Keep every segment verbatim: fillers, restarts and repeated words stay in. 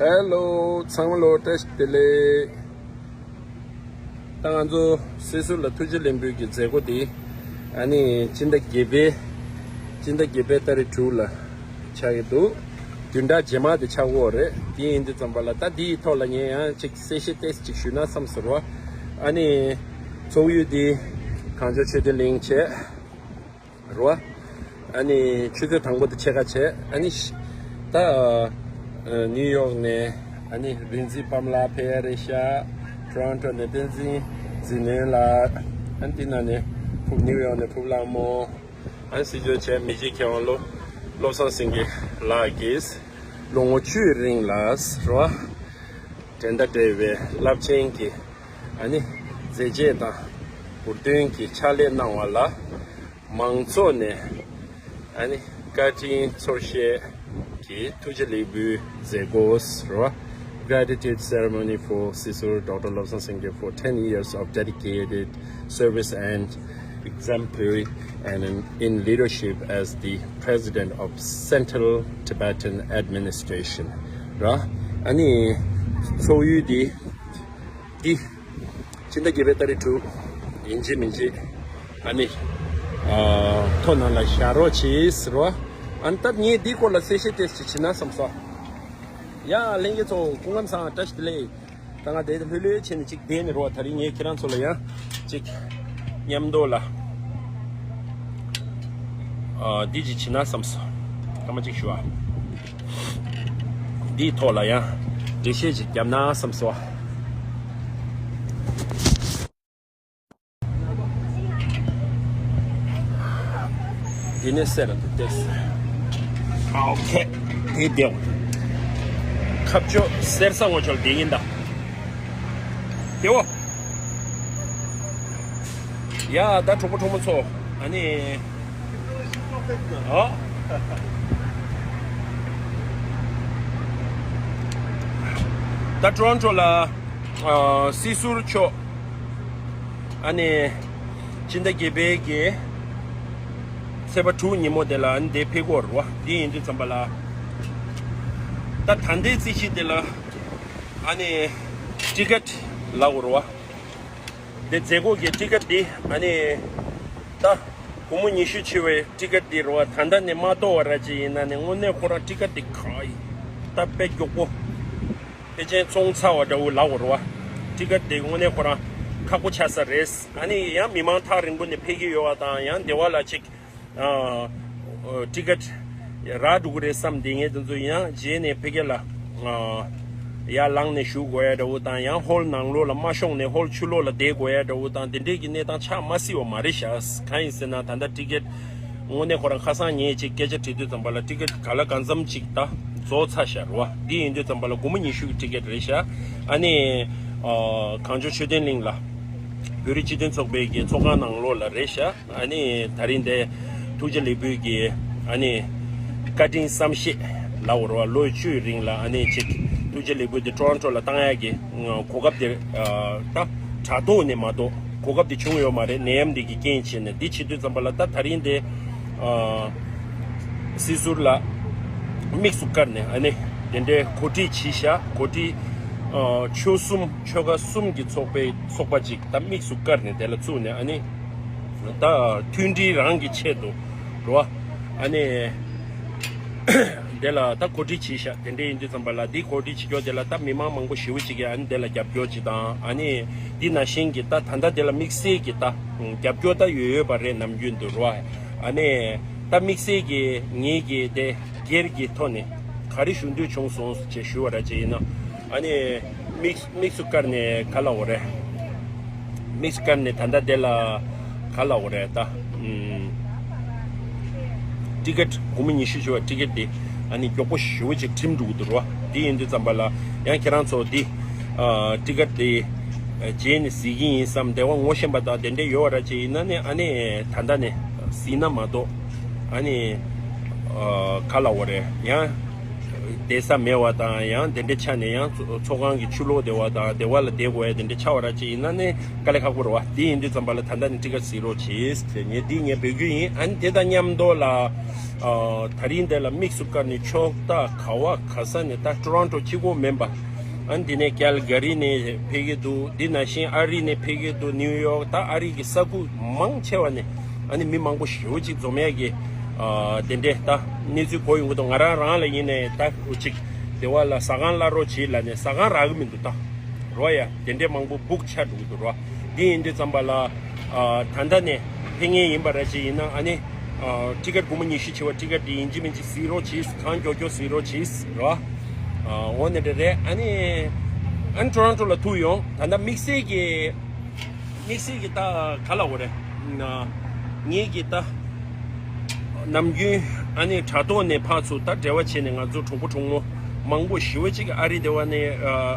Hello, ཚང་མ་ལོ་བཀྲ་ཤིས་བདེ་ལེགས། ད་ང་ཚོ་སྲིད་ཟུར་ལ་ཐུགས་རྗེ་ལེགས་འབུལ་གྱི་མཛད་སྒོ་འདི་ཨ་ནི་སྤྱི་ཟླ་བརྒྱད་པའི་སྤྱི་ཟླ་བརྒྱད་པའི་ཏ་རིག་དྲུག་ལ་ཆགས་ཀྱི་འདུག་བདུན་ཕྲག་རྗེས་མ་དེ་ཆགས་ཀྱི་ཡོད་རེད། དེ་ཡིན་དུས་ཙམ་པ་ལ་ད་འདིའི་ཐོག་ལ་ངས་ཡང་ཅིག་གསལ་བཤད་ཏོག་ཙམ་ཅིག་ཞུས་ན་བསམ་སོང་རོ། ཨ་ནི་ཚོགས་ཡུལ་འདི་གངས་ལྗོངས་ཆོས་ལྡན་གླིང་བྱས། རེད་བ། ཨ་ནི་ཆུ་ཚོད་དང་པོ་དེ་ཕྱེད་ཀ་བྱས། ཨ་ནི་ཤ་ད་ཨ་ནིའུ་ཡོག་ནས་ཨ་ནི་རིག་འཛིན་སྤམ་ལགས་ཕེབས་ཡ་རེད་ཤག་ཊོ་རོན་ཊོ་ནས་བསྟན་འཛིན་ཟིལ་གནོན་ལགས། ཨ་ནི་དེ་ནང་ནས་ཕུབ་ནིའུ་ཡོག་ནས་ཕུབ་ལགས་མོ། ཨ་ནི་སྲིད་སྐྱོང་བྱས་མི་རྗེ་མཁས་དབང་བློ་བློ་བཟང་སེང་གེ་ལགས་ཀྱིས་ལོ་ངོ་བཅུའི་རིང་ལ་རེད་བ། འགྲན་ཟླ་བྲལ་བའི་རླབས་ཆེན་གྱི་ཨ་ནི་མཛད་རྗེས་དང་འབུར་ཐོན་གྱི་ཕྱག་ལས་གནང་བ་ལ། མང་ཚོགས་ནས་ཨ་ནི་བཀའ་དྲིན་ཚོར་ཤེས་ཀྱི་ཐུགས་རྗེ་ལེགས་འབུལ་མཛད་སྒོ་ཟེར་བ། Gratitude ceremony for Sisur Doctor Lobsang Singye for ten years of dedicated service and exemplary and in, in leadership as the president of Central Tibetan Administration. ར། ཨ་ནི་ཚོགས་ཡུལ་འདི་འདི་སྤྱི་ཟླ་བརྒྱད་པའི་ཏ་རིག་དྲུག་ཡིན་གཅིག་མིན་གཅིག་ཨ་ནི་ཨ་ཐོ་ནང་ལ་བཞག་རོགས་བྱེད་ཟེར་བ། ཨ་ནི་ད་ངས་འདིའི་སྐོར་ལ་གསལ་བཤད་ཏོག་ཙམ་བྱེད་ན་བསམ་སོང་། ཡ་ལྷན་རྒྱས་ཚོ་སྐུ་ཁམས་བཟང་། བཀྲ་ཤིས་བདེ་ལེགས། ད་ང་དེ་ལྷོད་ལྷོད་བྱས་ནས་ཅིག་བསྡད་ནས་རོ། ད་རིང་ངས་ཁྱེད་རང་ཚོ་ལ་ཡང་ཅིག་མཉམ་དུ་ལ་ཨ་འདི་ཅིག་བྱེད་ན་བསམ་སོང་། སྐར་མ་གཅིག་ཞུ་ཨ། འདིའི་ཐོག་ལ་ཡང་འགྲེལ་བཤད་ཅིག་བརྒྱབ་ན་བསམ་སོང་། འདི་ནས་སེར་ལ་དེ་ཏེས། ཨ་ཨོ་ཁེ། དེ་དེའོ། ཁ་ཕྱོགས་སེར་ས་ངོ་ཆོལ་དེ་ཡིན་ད། དེའོ། ཡ་ད་གྲོགས་པོ་གྲོགས་མོ་ཚོ། ཨ་ནི། ཨ། ད་ཊོ་རོན་ཊོ་ལ་ཨ་སྲིད་ཟུར་མཆོག་ཨ་ནི་སྤྱི་ཟླ་བརྒྱད་པའི་གི་ཚེས་པ་དྲུག་ཉིན་མོ་དེ་ལ་ཨ་ནི་དེ་ཕེབས་ཀྱི་ཡོད་རེད་བ། འདི་ཡིན་དུས་ཙམ་པ་ལ་ད་ད་ལྟའི་རྩིས་གཞི་དེ་ལ་ཨ་ནི་ཊི་ཀེ་ཊི་ལབ་དགོས་རེད་བ། དེ་མཛད་སྒོ་གི་ཊི་ཀེ་ཊི་འདི་ཨ་ནི་ད་སྒོར་མོ་ཉི་ཤུ་ཆེ་བའི་ཊི་ཀེ་ཊི་འདི་རེད་བ། ད་ལྟ་ནས་མ་གཏོགས་པ་ར་ཅིག་ཡིན་ན་ནི་དངོས་གནས་ཁོ་རང་ཊི་ཀེ་ཊི་འདི་ག་ཡི་ད་དཔེ་མགྱོགས་པོ། ཕལ་ཆེར་བཙོང་ཚར་བ་འདྲ་བོ་ལབ་དགོས་རེད་བ། ཊི་ཀེ་ཊི་དེ་དངོས་གནས་ཁོ་རང་ཁག་པོ་ཆགས་ས་རེད། ཨ་ནི་ཡང་མི་མང་ཐག་རིང་པོ་ནས་ཕེབས་ཀྱི་ཡོད་པ་དང་། ཡང་སྡེ་བ་ལ་ཅིག་ཨ་ཊི་ཀེ་ཊི་རག་འགྲོ་གི་རེད་བསམ་སྟེ། ངས་དེ་ཚོ་ཡང་རྗེས་ནས་ཕ་གི་ལ་ཨ་ཡར་ལངས་ནས་ཞུ་དགོས་ཡ་འདྲ་བོ་དང་། ཡང་ཧོལ་ནང་ལོགས་ལ་མ་ཤོང་ནས་ཧོལ་ཕྱི་ལོགས་ལ་བསྡད་དགོས་ཡ་འདྲ་བོ་དང་། དེ་འདྲས་ཀྱི་གནས་སྟངས་ཆགས་མ་སྲིད་པ་མ་རེད་ཤག་གང་ཡིན་ཟེར་ན་ད་ལྟ་ཊི་ཀེ་ཊི་དངོས་གནས་ཁོ་རང་ཁ་སང་ངས་ཅིག་སྐད་ཆ་དྲིས་དུས་ཙམ་པ་ལ་ཊི་ཀེ་ཊི་ག་ལ་གང་འཚམ་ཅིག་ད་རྫོགས་ཚར་ཤག་རེད་བ། འདི་ཡིན་དུས་ཙམ་པ་ལ་སྒོར་མོ་ཉི་ཤུ་གི་ཊི་ཀེ་ཊི་རེད་ཤག་ཨ་ནི་ཨ་གངས་ལྗོངས་ཆོས་ལྡན་གླིང་ལ་བོད་རིགས་སྤྱི་མཐུན་ཚོགས་པའི་གི་ཚོགས་ཁང་ནང་ལོགས་ལ་རེད་ཤག་ཨ་ནི་ད་རིང་དེ་ཐུགས་རྗེ་ལེགས་འབུལ་གྱི་ཨ་ནི་བཀའ་དྲིན་བསམ་ཤེས་ལབ་དགོས་རེད་བ། ལོ་བཅུའི་རིང་ལ་ཨ་ནི་ཅིག་ཐུགས་རྗེ་ལེགས་འབུལ་དེ་ཊོ་རོན་ཊོ་ལ་བཏང་ཡག་གི་གོ་སྐབས་དེ་ད་དྲ་ཐོག་ནས་མ་གཏོགས་གོ་སྐབས་དེ་བྱུང་ཡོད་མ་རེད། ནད་ཡམས་འདི་གི་རྐྱེན་བྱས་ནས། འདི་བྱེད་དུས་ཙམ་པ་ལ་ད་ད་རིང་དེ་སྲིད་ཟུར་ལ་དམིགས་སུ་བཀར་ནས་ཨ་ནི་དེ་འདྲའི་གོ་སྒྲིག་བྱས་ཤག་གོ་སྒྲིག་ཆོལ་གསུམ་ཆོལ་ཁ་གསུམ་གྱི་ཚོགས་པའི་ཚོགས་པ་ཅིག་ད་དམིགས་སུ་བཀར་ནས་དེ་ལ་བཙུགས་ནས་ཨ་ནི། ད་མཐུན་སྒྲིལ་རང་གི་ཆེད་དུ་རེད་བ། ཨ་ནི་དེ་ལ་ད་གོ་སྒྲིག་བྱས་ཤག་དེ་འདྲ་ཡིན་དུས་ཙམ་པ་ལ་འདི་གོ་སྒྲིག་བྱེད་རྒྱུ་དེ་ལ་ད་མི་མང་མང་པོ་ཞེ་པོ་ཅིག་གིས་ཨ་ནི་དེ་ལ་རྒྱབ་སྐྱོར་ཅིག་དང་། ཨ་ནི་འདི་ནང་བཞིན་གྱི་ད་ད་ལྟ་དེ་ལ་དམིགས་བསལ་གྱི་ད་རྒྱབ་སྐྱོར་ད་ཡོད་ཡོད་པ་རེད། ནམ་རྒྱུན་དུ་རེད་བ། ཨ་ནི་ད་དམིགས་བསལ་གྱི་ངེད་ཀྱི་དེ་སྒེར་གྱི་ཐོག་ནས་ག་རེ་ཞུ་འདོད་བྱུང་སོང་ཞེས་ཞུ་བ་ར་ཅིག་ཡིན་ན། ཨ་ནི་དམིགས་དམིགས་སུ་བཀར་ནས་ག་ལབ་དགོས་རེད། དམིགས་སུ་བཀར་ནས་ད་ལྟ་དེ་ལ་ག་ལབ་དགོས་རེད་ད། ཨུམ། ཊི་ཀེ་ཊི་སྒོར་མོ་ཉི་ཤུ་བྱས་པ་ཊི་ཀེ་ཊི་དེ་ཨ་ནི་མགྱོགས་པོ་ཞེ་པོ་ཅིག་འགྲིམ་འགྲོ་གི་འདུག་རོ། དེ་ཡིན་དུས་ཙམ་པ་ལ་ཡང་ཁྱེད་རང་ཚོ་དེ་ཨ་ཊི་ཀེ་ཊི་དེ་རྗེས་ནས་གཟིགས་ཀྱི་ཡིན་བསམ། བདེ་བ་ངོ་ཤེས་པ་དང་དེ་འདྲས་ཡོད་པ་ར་ཅིག་ཡིན་ན་ནི་ཨ་ནི་ད་ལྟ་ནས་གཟིགས་ན་མ་གཏོགས་ཨ་ནི་ཨ་ག་ལབ་དགོས་རེད། ཡང་ བསྡད་ས་མེད་པ་དང་། ཡང་དེ་འདྲའི་ཆ་ནས་ཡང་ཚོ་ཚོགས་ཁང་གི་ཕྱི་ལོགས་བསྡད་པ་དང་། སྡེ་བ་ལ་བསྡད་དགོས་ཡ་དེ་འདྲའི་ཆགས་པ་ར་ཅིག་ཡིན་ན་ནི་དཀའ་ལས་ཁག་པོ་རེད་བ། དེ་ཡིན་དུས་ཙམ་པ་ལ་ད་ལྟ་ནས་ཊི་ཀེཊ་གཟིགས་རོགས་གྱིས་ཟེར། ངས་འདི་ངས་འབོད་སྐུལ་ཡིན། ཨ་ནི་དེ་དང་མཉམ་དུ་ལ་ཨ་ད་རིང་འདི་ལ་དམིགས་སུ་བཀར་ནས་ཕྱོགས་མཐའ་ག་བ་ག་ས་ནས། ད་ཊོ་རོན་ཊོ་གཅིག་པོ་མིན་པ། ཨ་ནི་དེ་ནས་ཀལ་ག་རི་ནས་ཕེབས་ཀྱི་འདུག་འདི་ནང་བཞིན་ཨ་རི་ནས་ཕེབས་ཀྱི་འདུག་ནིའུ་ཡོག་ད་ཨ་རི་གི་ས་ཁུལ་མང་ཆེ་བ་ནས་ཨ་ནི་མི་མང་པོ་ཞེ་པོ་ཅིག་འཛོམས་ཡས་ཀྱི་ཨ་དེ་འདྲས་ད་གནས་ཚུལ་གོ་ཡོང་གི་འདུག་ང་རང་རང་ལ་ཡིན་ནའི་ད་འུ་ཅིག་སྡེ་བ་ལ་ཟ་ཁང་གླ་རོགས་བྱེད་ལབ་ནས་ཟ་ཁང་རག་གི་མི་འདུག་ད་རོ་ཡ། དེ་འདྲས་མང་པོ་བུག་ཆགས་འགྲོ་གི་འདུག་རོ། འདི་ཡིན་དུས་ཙམ་པ་ལ་ཨ་ད་ལྟ་ནས་ཕེབས་མཁན་ཡིན་པ་ར་ཅིག་ཡིན་ན་ཨ་ནི་ཨ་ཊི་ཀེཊ་སྒོར་མོ་ཉི་ཤུ་བྱེད་པ། ཊི་ཀེཊ་འདི་ཡིན་གཅིག་མིན་གཅིག་གཟིགས་རོགས་གྱིས། གང་མགྱོགས་མགྱོགས་གཟིགས་རོགས་གྱིས་རོ། ཨ་འོ་ནི་འདྲ་རེད། ཨ་ནི་ཨ་ནི་ཊོ་རོན་ཊོ་ལ་ཐུག་ཡོང་། ད་ལྟ་དམིགས་བསལ་གྱི་དམིགས་བསལ་གྱི་ད་ག་ལ་འོ་རེད། ན་ངེད་ཀྱི་ད་ནམ་རྒྱུན་ཨ་ནི་དྲ་ཐོག་ནས་ཕར་ཚུར་ད་འབྲེལ་བ་བྱས་ནས་ང་ཚོ་གྲོགས་པོ་གྲོགས་མོ་མང་པོ་ཞེ་པོ་ཅིག་ཨ་རི་སྡེ་བ་ནས་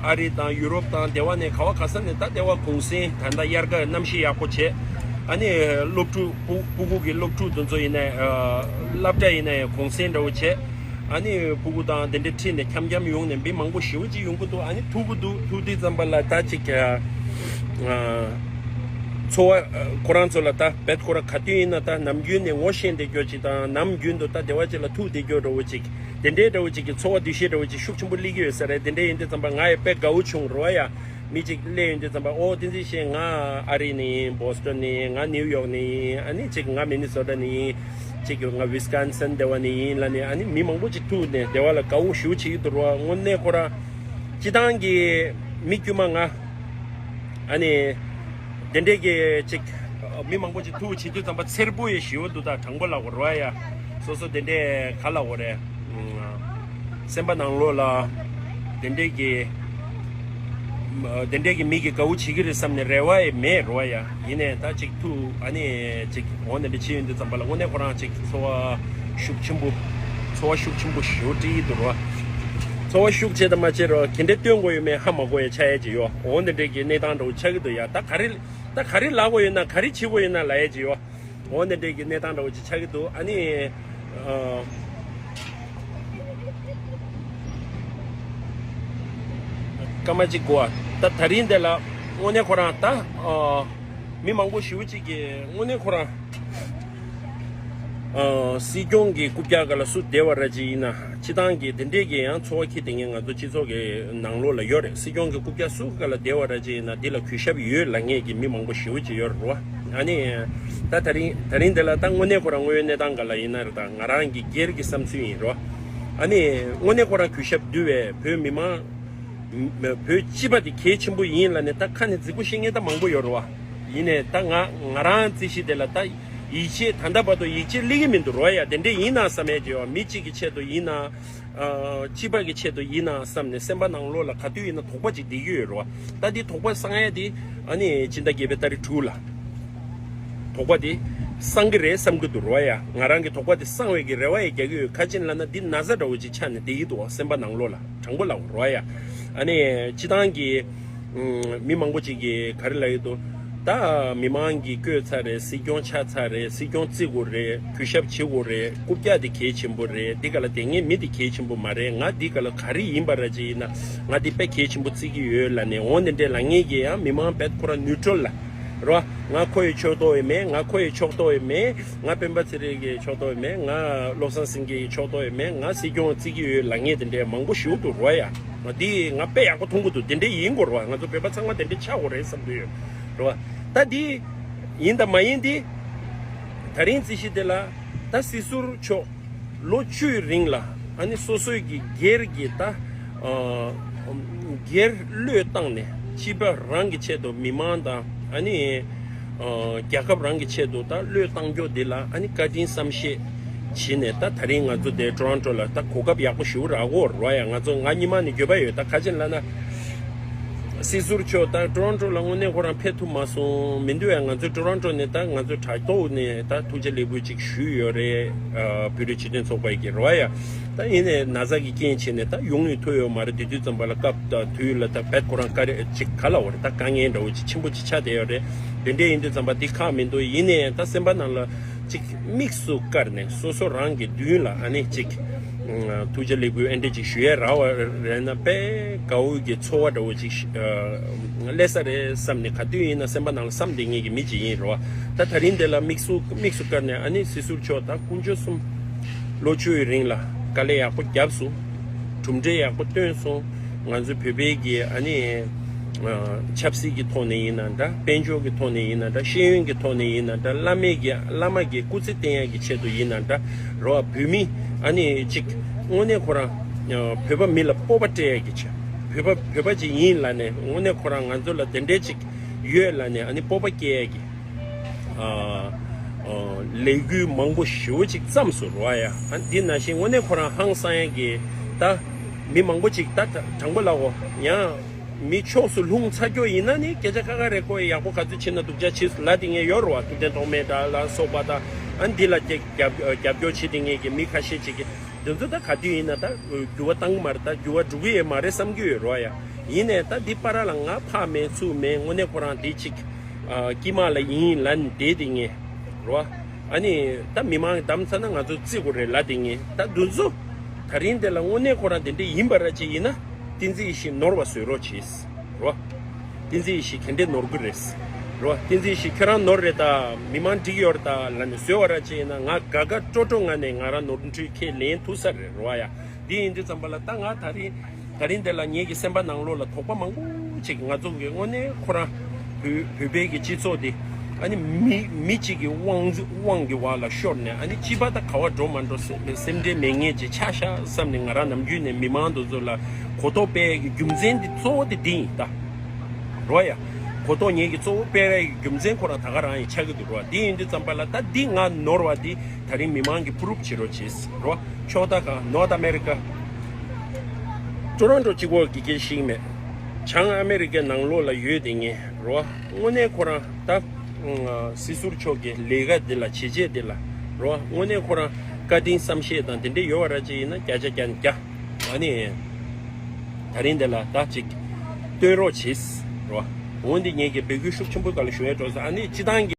ཨ་རི་དང་ཡུ་རོབ་དང་སྡེ་བ་ནས་ག་བ་ག་ས་ནས་ད་སྡེ་བ་གུང་སེང་ད་ལྟ་དབྱར་ཁ་གནམ་གཤིས་ཡག་པོ་བྱས། ཨ་ནི་སློབ་ཕྲུག་སྤུ་སྤུ་གུ་གི་སློབ་ཕྲུག་དེ་ཚོ་ཡིན་ནའི་ཨ་སློབ་གྲྭ་ཡིན་ནའི་གུང་སེང་འདྲ་བོ་བྱས། ཨ་ནི་སྤུ་གུ་དང་དེ་འདྲའི་ཁྲིད་ནས་འཁྱམ་འཁྱམ་ཡོང་ནས་མི་མང་པོ་ཞེ་པོ་ཅིག་ཡོང་གི་འདུག་ཨ་ནི་ཐུག་གི་འདུག་ཐུག་དུས་ཙམ་པ་ལ་ད་ཅིག་ཨ་ཚོར་བ་ཁོ་རང་ཚོ་ལ་ད་བེད་ཁོ་རང་ག་དུས་ཡིན་ན་ད་ནམ་རྒྱུན་ནས་ངོ་ཤེས་བསྡད་རྒྱུ་ཅིག་དང་། ནམ་རྒྱུན་དུ་ད་སྡེ་བ་ཅིག་ལ་ཐུག་བསྡད་རྒྱུ་འདྲ་བོ་ཅིག་དེ་འདྲའི་འདྲ་བོ་ཅིག་གི་ཚོར་བ་འདུ་ཤེས་འདྲ་བོ་ཅིག་ཤུགས་ཆེན་པོ་སླེབས་ཀྱི་ཡོད་ས་རེད། དེ་འདྲ་ཡིན་དུས་ཙམ་པ་ང་ཡི་དཔེ་དགའ་བོ་བྱུང་རོ་ཡ། མི་གཅིག་སླེབས་ཡོང་དུས་ཙམ་པ། ཨོ་བསྟན་འཛིན་བཤད། ང་ཨ་རི་ནས་ཡིན། བོ་སི་ཊོན་ནས་ཡིན། ང་ནིའུ་ཡོག་ནས་ཡིན། ཨ་ནི་གཅིག་ང་མི་ནི་སོ་ཊ་ནས་ཡིན། གཅིག་ང་ཝི་སི་ཀོན་སིན་སྡེ་བ་ནས་ཡིན་ལབ་ནས། ཨ་ནི་མི་མང་པོ་ཅིག་ཐུག་ནས་སྡེ་བ་ལ་དགའ་བོ་ཞེ་པོ་བྱེད་ཀྱི་འདུག་རོ། དངོས་གནས་ཁོ་རང་སྤྱི་བཏང་གི་མི་དཀྱུས་མ་ང་ཨ་ནི་དེ་འདྲས་ཀྱི་ཅིག་མི་མང་པོ་ཅིག་ཐུག་བྱེད་དུས་ཙམ་པ་འཚེར་པོ་ཡི་ཞེ་པོ་འདུག་ད་དྲང་པོ་ལབ་དགོས་རོ་ཡ། སོ་སོ་དེ་འདྲས་ག་ལབ་དགོས་རེད། སེམས་པ་ནང་ལོགས་ལ་དེ་འདྲས་ཀྱི་དེ་འདྲས་ཀྱི་མི་གིས་དགའ་བོ་བྱེད་ཀྱི་རེད་བསམ་ནས་རེ་བ་ཡི་མེད་རོ་ཡ། ཡིན་ནའི་ད་ཅིག་ཐུག་ཨ་ནི་ཅིག་འོ་དེ་འདྲས་བྱེད་ཡོང་དུས་ཙམ་པ་ལ་དངོས་གནས་ཁོ་རང་ཅིག་ཚོར་བ་ཤུགས་ཆེན་པོ་ཚོར་བ་ཤུགས་ཆེན་པོ་ཞེ་པོ་སྤྲད་ཀྱི་འདུག་རོ། ཚོར་བ་ཤུགས་ཆེ་དང་མ་ཆེ་རོ་ག་འདྲས་སྟོན་དགོས་ཡོད་མེད་ཧ་མ་གོ་ཡ་ཆགས་ཡ་ཅིག་ཡོད། འོ་དེ་འདྲས་ཀྱི་གནས་སྟངས་འདྲ་བོ་ཆགས་ཀྱི་འདུག་ཡ། ད་ག་རེ་ད་ག་རེ་ལབ་དགོས་ཡོད་ན། ག་རེ་བྱེད་དགོས་ཡོད་ན་ལབ་ཡ་ཅིག་ཡོད། འོ་ནི་འདྲས་ཀྱི་གནས་སྟངས་འདྲ་བོ་ཅིག་ཆགས་ཀྱི་འདུག་ཨ་ནི་ཨ་སྐར་མ་གཅིག་འགོར་བ། ད་ད་རིང་འདི་ལ་དངོས་གནས་ཁོ་རང་ད་ཨ་མི་མང་པོ་ཞེ་པོ་ཅིག་གིས་དངོས་གནས་ཁོ་རང་ཨ་སྲིད་སྐྱོང་གི་རྐུབ་བཀྱག་སྒང་ལ་སུ་བསྡད་པ་ར་ཅིག་ཡིན་ན། སྤྱི་བཏང་གི་དེ་འདྲས་ཀྱི་ཡང་ཚོར་བ་འཁྱེར་བསྡད་མཁན་ང་ཚོ་སྤྱི་ཚོགས་ཀྱི་ནང་ལོགས་ལ་ཡོད་རེད། སྲིད་སྐྱོང་གི་རྐུབ་བཀྱག་སུ་སྒང་ལ་བསྡད་པ་ར་ཅིག་ཡིན་ན་འདི་ལ་གུས་ཞབས་ཡོད་ལབ་མཁན་གྱི་མི་མང་པོ་ཞེ་པོ་ཅིག་ཡོད་རེད་བ། ཨ་ནི་ད་ད་རིང་ད་རིང་འདི་ལ་ད་དངོས་གནས་ཁོ་རང་དངོས་ཡོད་གནས་སྟངས་སྒང་ལ་ཡིན་ན་རེད། ད་ང་རང་གི་སྒེར་གྱི་བསམ་ཚུལ་ཡིན་རོ། ཨ་ནི་དངོས་གནས་ཁོ་རང་གུས་ཞབས་འདུལ་བའི་བོད་མི་མང་བོད་སྤྱི་པ་དེ་གལ་ཆེན་པོ་ཡིན་ལབ་ནས་ད་ཁ་ནས་རྫིག་པོ་བཤད་མཁན་ད་མང་པོ་ཡོད་རེད་བ། ཡིན་ནའི་ད་ང་ང་རང་རྩིས་གཞི་དེ་ལ་ད་ཡིད་ཆེས་ད་ལྟ་བར་དུ་ཡིད་ཆེས་སླེབས་ཀྱི་མི་འདུག་རོ་ཡ། དེ་འདྲས་ཡིན་ན་བསམ་ཡས་ཅིག་ཡོད། མི་གཅིག་གི་ཆེད་དུ་ཡིན་ན། ཨ་སྤྱི་པ་གི་ཆེད་དུ་ཡིན་ན་བསམ་ནས་སེམས་པ་ནང་ལོགས་ལ་ག་དུས་ཡིན་ན་དོགས་པ་ཅིག་བསྡད་ཀྱི་ཡོད་རེད་བ། ད་འདི་དོགས་པ་སངས་ཡས་དེ་ཨ་ནི་སྤྱི་ཟླ་བརྒྱད་པའི་ཏ་རིག་དྲུག་ལ་དོགས་པ་དེ་སངས་ཀྱི་རེད་བསམ་གྱི་འདུག་རོ་ཡ། ང་རང་གི་དོགས་པ་དེ་སངས་བའི་གི་རེ་བ་ཡང་རྒྱག་གི་ཡོད། ག་ཅི་ལབ་ན་འདི་ན་ཚ་འདྲ་བོ་ཅིག་ཆགས་ནས་བསྡད་ཀྱི་འདུག་བ། སེམས་པ་ནང་ལོགས་ལ་དྲང་པོ་ལབ་རོ་ཡ། ཨ་ནི་སྤྱི་བཏང་གི་མི་མང་པོ་ཅིག་གིས་ག་རེ་ལབ་ཡོད་འདུག་ད་མི་མང་གིས་བསྐོས་ཚར་རེད། སྲིད་སྐྱོང་ཆགས་ཚར་རེད། སྲིད་སྐྱོང་བརྩི་དགོས་རེད། གུས་ཞབས་བྱེད་དགོས་རེད། རྐུབ་བཀྱག་དེ་གལ་ཆེན་པོ་རེད། འདི་ག་ལ་དེ་ངས་མི་དེ་གལ་ཆེན་པོ་མ་རེད། ང་འདི་ག་ལ་ག་རེ་ཡིན་པ་ར་ཅིག་ཡིན་ན་ང་འདི་དཔེ་གལ་ཆེན་པོ་བརྩི་གི་ཡོད་ལབ་ནས་འོ་འདི་འདྲས་ལབ་མཁན་གྱི་ཡང་མི་མང་བེད་ཁོ་རང་ནིའུ་ཊྲལ་ལ་རོ། ང་ཁོ་ཡི་ཕྱོགས་གཏོགས་ཡོད་མེད། ང་ཁོ་ཡི་ཕྱོགས་གཏོགས་ཡོད་མེད། ང་སྤེན་པ་ཚེ་རིང་གི་ཕྱོགས་གཏོགས་ཡོད་མེད། ང་བློ་བཟང་སེང་གེ་ཡི་ཕྱོགས་གཏོགས་ཡོད་མེད། ང་སྲིད་སྐྱོང་བརྩི་གི་ཡོད་ལབ་མཁན་དེ་འདྲས་མང་པོ་ཞིག་འདུག་རོ་ཡ། ང་འདི་ང་དཔེ་ཡག་པོ་མཐོང་གི་འདུག་དེ་འདྲས་ཡིན་དགོས་རོ། ང་ཚོ་བོད་པ་ཚང་མ་དེ་འདྲས་ཆགས་དགོས་རེད་བསམ་གྱི་ཡོད་རོ། ད་འདི་ཡིན་དང་མ་ཡིན་འདི་ད་རིང་རྩིས་གཞི་དེ་ལ་ད་སྲིད་ཟུར་མཆོག་ལོ་བཅུའི་རིང་ལ་ཨ་ནི་སོ་སོའི་གི་སྒེར་གྱི་ད་ཨ་སྒེར་བློས་བཏང་ནས་སྤྱི་པ་རང་གི་ཆེད་དུ་མི་མང་དང་ཨ་ནི་ཨ་རྒྱལ་ཁབ་རང་གི་ཆེད་དུ་ད་བློས་བཏང་རྒྱུ་འདི་ལ་ཨ་ནི་བཀའ་དྲིན་བསམ་ཤེས་བྱས་ནས་ད་ད་རིང་ང་ཚོ་དེ་ཊོ་རོན་ཊོ་ལ་ད་གོ་སྐབས་ཡག་པོ་ཞིག་རག་གོ་རོ་ཡ། ང་ཚོ་ང་སྔོན་མ་ནས་འགྱོད་པ་ཡོད། ད་ག་ཅི་ལབ་ན། སྲིད་ཟུར་མཆོག་ད་ཊོ་རོན་ཊོ་ལ་དངོས་གནས་ཁོ་རང་ཕེབས་ཐུབ་མ་སོང་མི་འདུག་ཡ། ང་ཚོ་ཊོ་རོན་ཊོ་ནས་ད་ང་ཚོ་དྲ་ཐོག་ནས་ད་ཐུགས་རྗེ་ལེགས་འབུལ་ཅིག་ཞུས་ཡོད་རེད། ཨ་བོད་རིགས་སྤྱི་མཐུན་ཚོགས་པ་ཡི་གི་རོ་ཡ། ད་ཡིན་ནའི་ན་ཚ་གི་རྐྱེན་བྱས་ནས་ད་ཡོང་ནས་ཐུབ་ཡོད་མ་རེད། དེ་དུས་ཙམ་པ་ལ་སྐབས་དང་དུས་ལ་ད་བེད་ཁོ་རང་དཀའ་ལས་ཅིག་ག་ལ་བ་རེད། ད་དཀའ་ངལ་འདྲ་བོ་ཅིག་ཆེན་པོ་ཅིག་ཆགས་བསྡད་ཡོད་རེད། དེ་འདྲས་ཡིན་དུས་ཙམ་པ་འདི་ཁག་མི་འདུག་ཡིན་ནའི་ད་སེམས་པ་ནང་ལ་ ཅིག་དམིགས་སུ་བཀར་ནས་སོ་སོ་རང་གི་མདུན་ལ་ཨ་ནི་ཅིག་ཐུགས་རྗེ་ལེགས་འབུལ་ཨེ་འདྲ་ཅིག་ཞུ་ཡས་རག་པ་རེད་ན་དཔེ་དགའ་བོ་གི་ཚོར་བ་འདྲ་བོ་ཅིག་སླེབས་ས་རེད་བསམ་ནས། ག་དུས་ཡིན་ན་སེམས་པ་ནང་ལ་བསམ་བསྡད་མཁན་གྱི་མི་ཅིག་ཡིན་རེད་བ། ད་དེ་རིང་འདི་ལ་དམིགས་སུ་དམིགས་སུ་བཀར་ནས་ཨ་ནི་སྲིད་ཟུར་མཆོག་ད་དཀོན་མཆོག་གསུམ་ལོ་བཅུའི་རིང་ལ་དཀའ་ལས་ཡག་པོ་བརྒྱབ་སོང་། གྲུབ་འབྲས་ཡག་པོ་བཏོན་སོང་། ང་ཚོའི་བོད་པའི་གི་ཨ་ནི་ཆབ་སྲིད་ཀྱི་ཐོག་ནས་ཡིན་ན་འདྲ། དཔལ་འབྱོར་གྱི་ཐོག་ནས་ཡིན་ན་འདྲ། ཤེས་ཡོན་གྱི་ཐོག་ནས་ཡིན་ན་འདྲ། བླ་མའི་གི་བླ་མ་གི་སྐུ་ཚེ་བརྟན་ཡག་གི་ཆེད་དུ་ཡིན་ན་འདྲ་རོ། བོད་མི་ཨ་ནི་ཅིག་དངོས་གནས་ཁོ་རང་བོད་པ་མི་ལ་སྤོབས་པ་སྤྲད་ཡག་གི་ཆེད། བོད་པ་བོད་པ་ཅིག་ཡིན་ལབ་ནས་དངོས་གནས་ཁོ་རང་ང་ཚོ་ལ་དེ་འདྲའི་ཅིག་ཡོད་ལབ་ནས་ཨ་ནི་སྤོབས་པ་སྐྱེ་ཡག་གི་ཨ་ཨ་ལས་འགུལ་མང་པོ་ཞེ་པོ་ཅིག་བརྩམས་སོང་རོ་ཡ། ཨ་འདི་ནང་བཞིན་དངོས་གནས་ཁོ་རང་ཧང་སང་ཡག་གི་ད་མི་མང་པོ་ཅིག་ད་དྲང་པོ་ལབ་འོ་ཡང་མི་ཕྱོགས་སུ་ལྷུང་ཚར་རྒྱུ་ཡིན་ན་ནི་སྐད་ཆ་ཁ་ཁ་རེད། ཁོ་ཡག་པོ་ག་ཚོད་བྱེད་ན་སྡུག་ཅག་བྱེད་ལབ་དེ་ངས་ཡོད་རོ་བ། ཐུབ་བསྟན་ཐོགས་མེད་འདྲ་ལ་སོགས་པ་ད་ཨ་འདི་ལ་རྒྱབ་རྒྱབ་སྐྱོར་བྱེད་དེ་ངས་ཀྱི་མི་ཁ་ཤས་ཅིག་གི་འདི་ཚོ་ད་ག་དུས་ཡིན་ན་ད་འགྱུར་བ་བཏང་གི་མ་རེད། ད་འགྱུར་བ་འགྲོ་གི་ཡོད་མ་རེད་བསམ་གྱི་ཡོད་རོ་ཡ། ཡིན་ནའི་ད་འདི་བར་ལ་ང་ཕ་མེད་ཚུགས་མེད་དངོས་གནས་ཁོ་རང་འདི་ཅིག་ཨ་དཀྱིལ་མ་ལ་ཡིན་ལབ་ནས་བསྡད་དེ་ངས་རོ། ཨ་ནི་ད་མི་མང་གི་གདམ་ཚར་ན་ང་ཚོ་བརྩི་དགོས་རེད་ལབ་དེ་ངས་ད་འདི་ཚོ་ད་རིང་འདི་ལ་དངོས་གནས་ཁོ་རང་དེ་འདྲ་ཡིན་པ་ར་ཅིག་ཡིན་ན་བསྟན་འཛིན་ཡེ་ཤེས་ནོར་བ་བཟོས་རོགས་བྱེད་རོ། བསྟན་འཛིན་ཡེ་ཤེས་ག་འདྲས་ནོར་གི་རེད། རོ། བསྟན་འཛིན་ཡེ་ཤེས་ཁྱོད་རང་ནོར་རེད། ད་མི་མང་འགྲིག་ཡོད་རེད་ད་ལབ་ནས་བཟོས་བ་ར་ཅིག་ཡིན་ན་ང་དགའ་དགའ་སྤྲོ་སྤྲོ་ངང་ནས་ང་རང་ནོར་འཁྲུལ་ཁས་ལེན་ཐུབ་ས་རེད་རོ་ཡ། འདི་ཡིན་དུས་ཙམ་པ་ལ་ད་ང་ད་རིང་ད་རིང་འདི་ལ་ངེད་ཀྱི་སེམས་པ་ནང་ལོགས་ལ་དོགས་པ་མང་པོ་ཅིག་ང་ཚོ་གི་དངོས་གནས་ཁོ་རང་བོད་བོད་པའི་གི་སྤྱི་ཚོགས་འདི་ཨ་ནི་མི་མི་གཅིག་གི་དབང་དབང་གི་བར་ལ་ཤོར་ནས་ཨ་ནི་སྤྱི་པ་ད་ག་བ་འགྲོ་མ་འགྲོ་སེམས་སེམས་ཁྲལ་མེད་མཁན་ཅིག་ཆགས་ཤག་བསམ་ནས་ང་རང་ནམ་རྒྱུན་ནས་མི་མང་དེ་ཚོ་ལ་གོ་རྟོགས་སྤེལ་ཡས་ཀྱི་རྒྱུ་མཚན་འདི་གཙོ་བོ་དེ་འདི་ཡིན་ད། རོ་ཡ། གོ་རྟོགས་ངེད་ཀྱི་གཙོ་བོ་སྤེལ་ཡས་ཀྱི་རྒྱུ་མཚན་ཁོ་རང་ད་ག་རང་ཡིན་ཆགས་ཀྱི་འདུག་རོ། འདི་ཡིན་དུས་ཙམ་པ་ལ་ད་འདི་ང་ནོར་བ་འདི་ད་རིང་མི་མང་གི་པུ་རུབ་བྱེད་རོགས་བྱེད་རོ། ཕྱོགས་མཐའ་གང་ནོར་ཐ་ཨ་མེ་རི་ཀ་ཊོ་རོན་ཊོ་གཅིག་པོ་གི་སྐད་ཤེས་ཀྱི་མེད། བྱང་ཨ་མེ་རི་ཀའི་ནང་ལོགས་ལ་ཡོད་དེ་ངས་རོ། དངོས་གནས་ཁོ་རང་ད་སྲིད་ཟུར་མཆོག་གི་ལས་ཀ་འདི་ལ་བྱས་རྗེས་འདི་ལ་རོ། དངོས་གནས་ཁོ་རང་བཀའ་དྲིན་བསམ་ཤེས་དང་དེ་འདྲས་ཡོད་པ་ར་ཅིག་ཡིན་ན་བརྒྱ་ཆ་བརྒྱ་ནས་བརྒྱ། ཨ་ནི་ད་རིང་འདི་ལ་ད་ཅིག་སྟོན་རོགས་བྱེད་རོ། འོན་ཏེ་ངས་ཀྱི་འབོད་སྐུལ་ཤུགས་ཆེན་པོའི་སྒང་ལ་ཞུ་ཡས་འགྲོ་ས་ཨ་ནི་སྤྱི་བཏང་གི